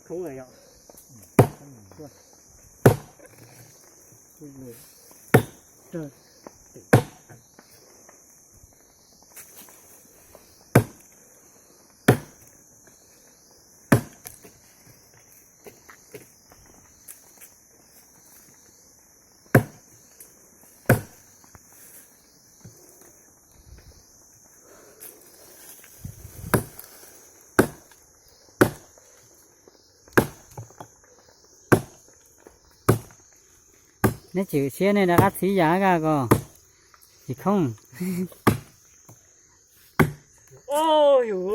Thoob yog. Neb tsis siab nej rov qab txhib yam ko, tsis khoob. Yus